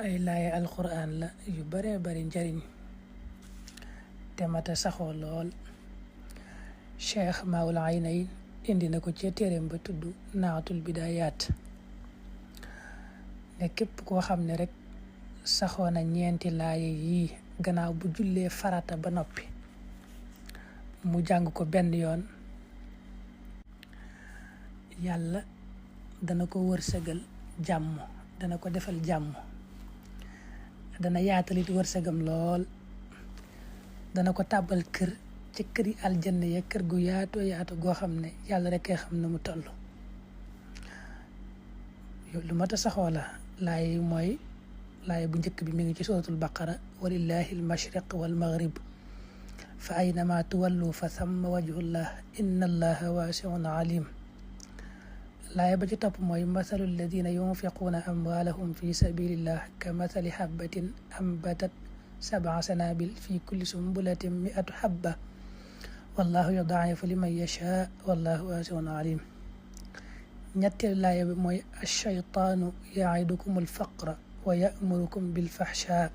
ay laaye alquran la yu bare bari njariñ te mata saxoo lool. Cheikh Maoul Aynayn indi na ko ci téereem ba tudd Naatul Bidayaat ne képp koo xam ne rek saxoo na ñeenti laaye yii gannaaw bu jullee farata ba noppi mu jàng ko benn yoon, yàlla dana ko wërsëgal jàmm, dana ko defal jàmm, dana yaatalit wërsëgam lool, dana ko tàbbal kër ci këri aljanna ya, kër gu yaatoo yaatu goo xam ne yàlla rek a xam na mu toll. lu mat a saxoo la. laay mooy laay bu njëkk bi mi ngi ci suratul baqara, walillahi almashriq walmaghrib fa aynama tuwallu fa thamma wajhullah inna allaha wasiun alim. laay ba ci topp mooy mathalu alladina yunfiquuna amwalahum fi sabilillah ka mathali habbatin ambatat 7 sanabil fi kulli sumbulatin 100 habba wallahu yudaa'ifu liman yashaa wallahu wasiun alim. ñetteel laaya bi mooy ash-shaytaanu ya'idukum al-faqra wa ya'murukum bil-fahshaa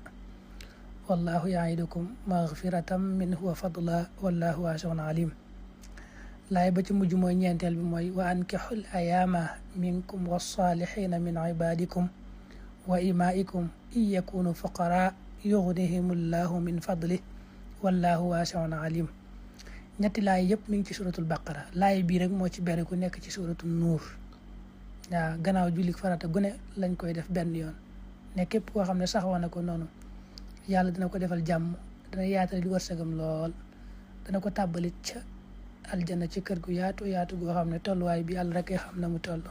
wallahu ya'idukum maghfiratan minhu wa fadlan wallahu wasi'un alim. laaya ba ci mujj mooy ñeenteel bi mooy wa ankihul ayaama minkum was-saalihiina min ibaadikum wa imaa'ikum in yakunu fuqaraa yughnihimullahu min fadlihi wallahu wasi'un alim. ñetti laay yëpp mi ngi ci suratul baqara. laay bii rek moo ci bari ku nekk ci suratul nuur. waaw gannaaw julli farata gune lañ koy def benn yoon ne képp koo xam ne saxoo na ko noonu yàlla dina ko defal jàmm, dana yaatal di wërsëgam lool, dana ko tàbbalit ca aljanna ci kër gu yaatu yaatu goo xam ne tolluwaay bi yàlla rek xam na mu toll.